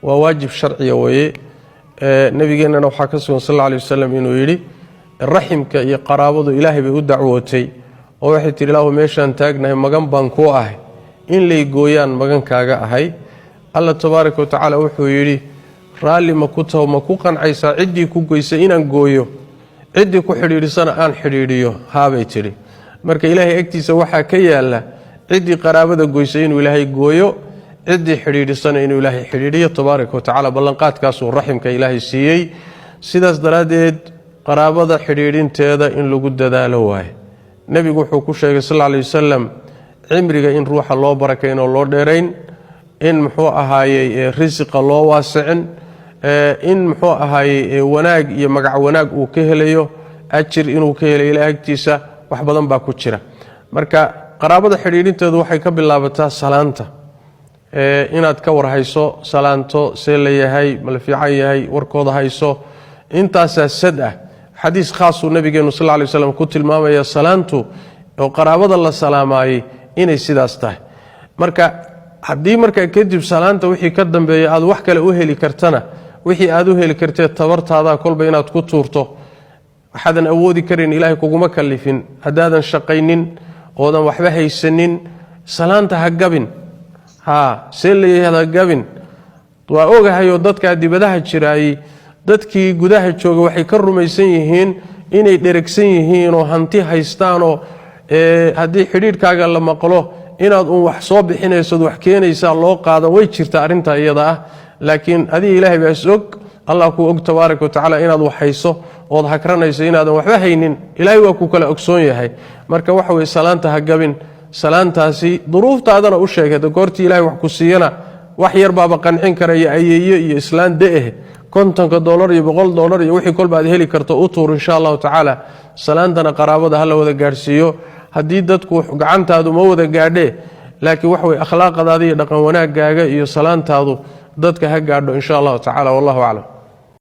Waa waajib sharciya weeye. Nabigeennana waxaa ka sugan sal alla alay wasalam inuu yidhi raximka iyo qaraabadu Ilaahay bay u dacwootay oo waxay tihi: "Ilaahu, meeshaan taagnahay magan baan kuu ahay, in lay gooyaan magankaaga ahay." Alla tabaaraka wa tacaala wuxuu yidhi: "Raalli ma ku taho, ma ku qancaysaa ciddii ku goysay inaan gooyo, ciddii ku xidhiidhisana aan xidhiidhiyo?" Haabay tidhi. Marka Ilaahay agtiisa waxaa ka yaala ciddii qaraabada goysay inuu Ilaahay gooyo, ciddii xidhiidhisana inuu Ilaahay xidhiidhiyo tabaaraka wa tacala. Ballanqaadkaasuu raximka Ilaahay siiyey. Sidaas daraaddeed qaraabada xidhiidhinteeda in lagu dadaalo waaye. Nebigu wuxuu ku sheegay sal alay wasalam cimriga in ruuxa loo barakayn oo loo dheerayn, in muxuu ahaayey risiqa loo waasicin, in muxuu ahaayey wanaag iyo magac wanaag uu ka helayo, ajir inuu ka helayo Ilaah agtiisa. Wax badan baa ku jira. Marka qaraabada xidhiidhinteedu waxay ka bilaabataa salaanta, inaad ka warhayso, salaanto, see la yahay, ma la fiican yahay, warkooda hayso. Intaasaa sad ah. Xadiis khaasuu nabigeenu sal lay slam ku tilmaamaya salaantu oo qaraabada la salaamaayey inay sidaas tahay. Marka haddii markaa kadib salaanta wixii ka dambeeya aad wax kale u heli kartana, wixii aad u heli kartee tabartaadaa kolba inaad ku tuurto. Waxaadan awoodi karin Ilaahay kuguma kalifin. Haddaadan shaqaynin oodan waxba haysanin, salaanta ha gabin. Haa, see layahay, ha gabin. Waa ogahayoo dadkaa dibadaha jiraayey dadkii gudaha jooga waxay ka rumaysan yihiin inay dheregsan yihiinoo hanti haystaanoo haddii xidhiidhkaaga la maqlo inaad uun wax soo bixinaysood wax keenaysaa loo qaadan. Way jirtaa arrintaa iyada ah, laakiin adiga Ilaahay baa is og. Allah kuu og tabaaraka wa tacaala inaad wax hayso ood hakranayso, inaadan waxba haynin. Ilaahay waa ku kala ogsoon yahay. Marka waxa weye, salaanta ha gabin. Salaantaasi duruuftaadana u sheeg. Hada goortii Ilahay wax ku siiyana, wax yar baaba qancin karaya ayeeyo iyo islaan de-eh. $50 iyo $100 iyo wixii kolba aad heli karto u tuur, insha allahu tacaala. Salaantana qaraabada hala wada gaadhsiiyo. Haddii dadku gacantaadu ma wada gaadhee, laakiin waxa weye akhlaaqadaada iyo dhaqan wanaagaaga iyo salaantaadu dadka ha gaadho, insha allahu tacala. Wallahu aclam.